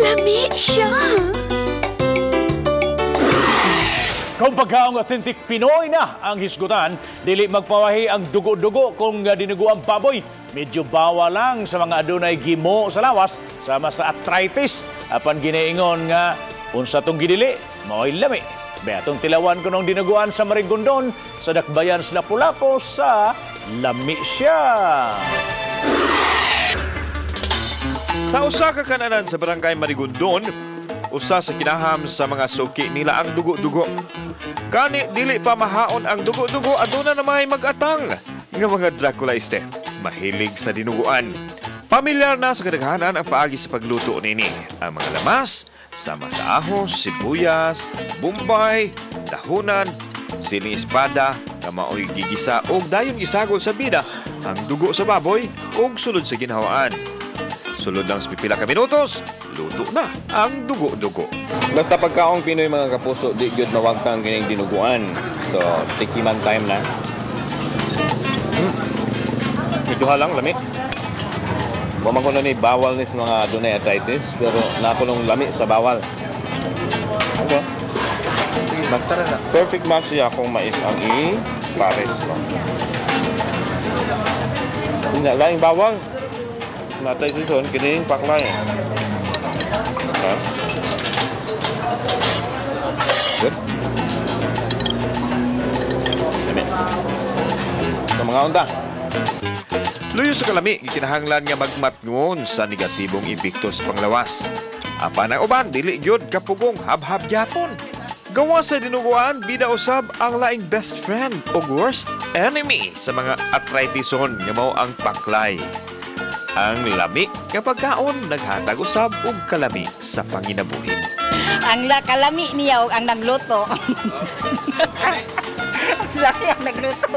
Lami siya. Kung pagkaong authentic Pinoy na ang hisgutan, dili magpawahi ang dugo-dugo kung dinuguang baboy. Medyo bawa lang sa mga adunay gimo sa lawas sama sa arthritis. Apan ginaingon nga unsa tong gidili, mao'y lami. Beatong tilawan kunong dinuguan sa Marigondon sa Dakbayan sa Lapu-Lapu sa Lami Siya. Sa usa ka kananan sa barangay Marigondon, usa sa kinaham sa mga suki nila ang dugo-dugo. Kani dili pa mahaon ang dugo-dugo, aduna na may mag-atang nga mga Dracula este, mahilig sa dinuguan. Pamilyar na sa kadaghanan ang paagi sa pagluto nini. Ang mga lamas, sama sa ahos, sibuyas, bombay, dahunan, siling espada, nga maoy gigisa og dayon gisagol sa bida ang dugo sa baboy og sulod sa ginhawaan. Sulod lang sa pipila ka minutos, luto na ang dugo-dugo. Basta pagkaong Pinoy, mga kapuso, di gyud mawagtang kining dinuguan. So, tikiman time na. Ito lang, lami. Wa man ko na ni bawal ni sa mga dunay arthritis, pero nako nung lami sa bawal. Okay. Perfect match siya kung mais ang i-pares. No? Nga, laing bawang. Natay season, kining paklay. Okay. Good. Lami. Sa mga unta. Luyo sa kalami, gikinahanglan nga magmatngon sa negatibong epekto sa panglawas. Apan ang uban, dili gyud kapugong habhab gyapon. Gawa sa dinuguan, bida usab ang laing best friend o worst enemy sa mga arthritison nga mao ang paklay. Ang lami nga pagkaon naghatag usab og kalami sa panginabuhi. Ang kalami niya og ang nagluto. Lami ang nagluto.